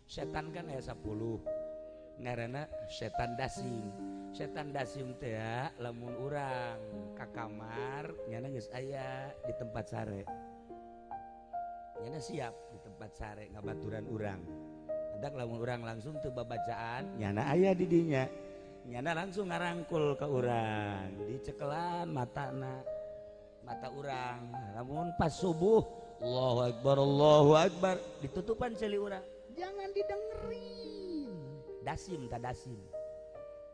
Setan kan aya 10 ngaranna setan dasim. Setan dasim teh lamun urang ka kamar nyana geus aya di tempat sare. Nyana siap di tempat sare ngabaturan urang. Hendak lamun urang langsung teu babacaan nyana aya di dinya. Nyana langsung ngarangkul ke urang, dicekelan matana. Mata urang. Lamun pas subuh Allahu Akbar Allahu Akbar ditutupan ceuli urang. Jangan didengerin. Dasim ta dasim.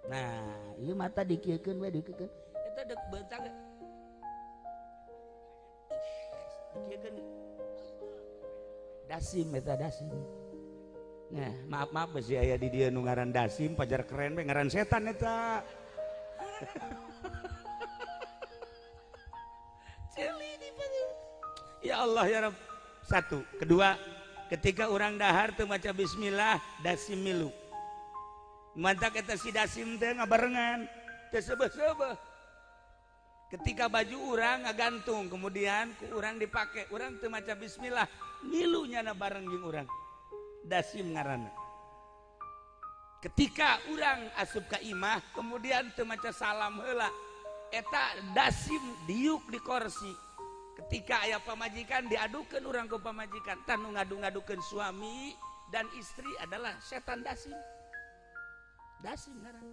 Nah, ieu mata dikieukeun we dikieukeun. Eta deuk beutang dikieukeun. Dasim eta dasim. Nah, maaf-maaf besi aya di dieu nu ngaran dasim pajar keren we ngaran setan eta. Ceuli di Ya Allah ya Rabb. Satu, kedua, ketika orang dahar teu maca bismillah dasim milu. Mantak eta si dasim teh ngabarengan teu seubeuh-seubeuh. Ketika baju urang ngagantung kemudian ku urang dipake, urang teu maca bismillah, milu nyana bareng jeung urang. Dasim ngaranna. Ketika urang asup ka imah kemudian teu maca salam heula, eta dasim diuk di kursi. Ketika aya pamajikan diadukeun urang ku pamajikan, tah nu ngadu-ngadukeun suami dan istri adalah setan dasim. Dasim ngaranna.